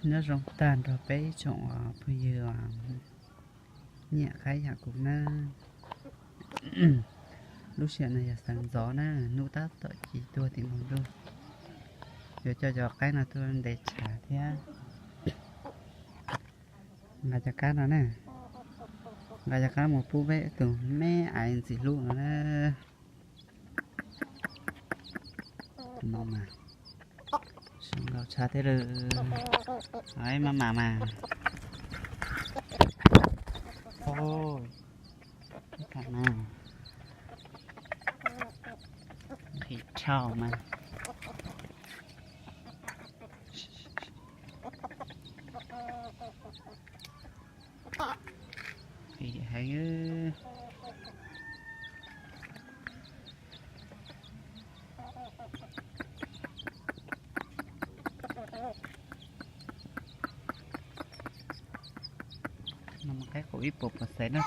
Nyob zoo tag nrho peb tsoom phooj ywg nyiam qaib yam kuv na. Lub sij hawm no yog sawv ntxov na, hnub tab tom ci tuag tim npoo ntuj. Yuav coj cov qaib no tuaj ntes tshav thiab. Nqa cov kab no na, nqa cov kab mus pub peb tus me aiv ntxim hlub no na. Tus no mas zoo nkauj tshaj thiab lawm. Maj mam mas. Tab tom na, nqhis rhau mas. Nqhis heev. No mas qaib qus ib puas puas xees na.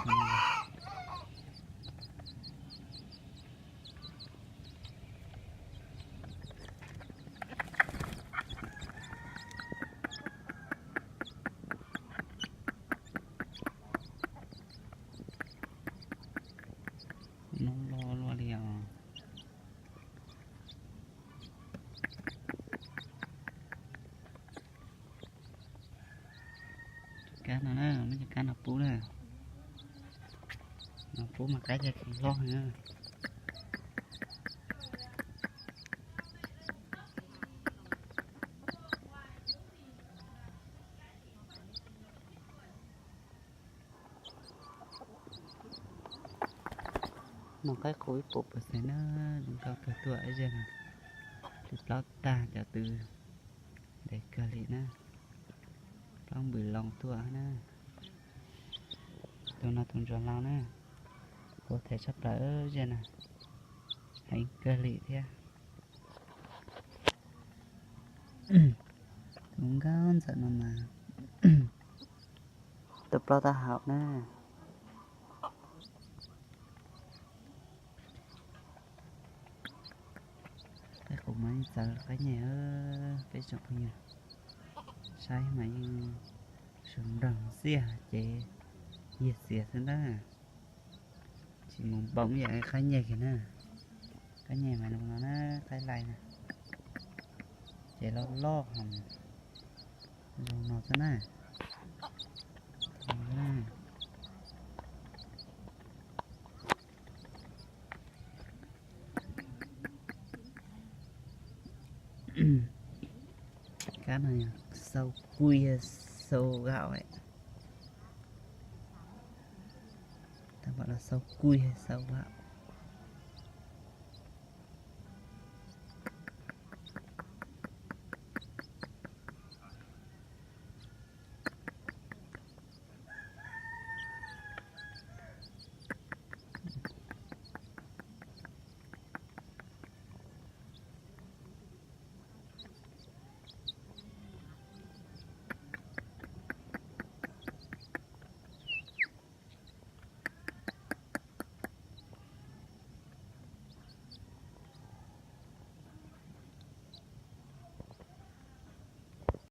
Noob loj luaj li os. Cov kab no na, muab cov kab no pub na. No pub mas qaib thiaj hlob heev. No qaib qus ib puas puas xees na, zoo nkauj kawg tuaj ib zaj no. Tw plaub tag cov tw ntev kawg li na. Plaub npws loo tuaj na. Tus no tus ntsuag laus na, kuv them tshaj plaws zaj no, heev kawg li thiab. Tus nkauj ntxawm no mas tw plaub tab hau na. Qaib qus mas yeej txawv qaib nyeg, peb tsoom phooj ywg saib mas yeej sawv nroog xiaj ces yig xiav xwb ntag. Tsis mus npoo yam qaib nyeg kiag na. Qaib nyeg mas zoo no na, qaib laij na, ces loj loj hos zoo no xwb na. Kab no yog xau kuj yog xau gau, tab tom los xau kuj yog xau gau.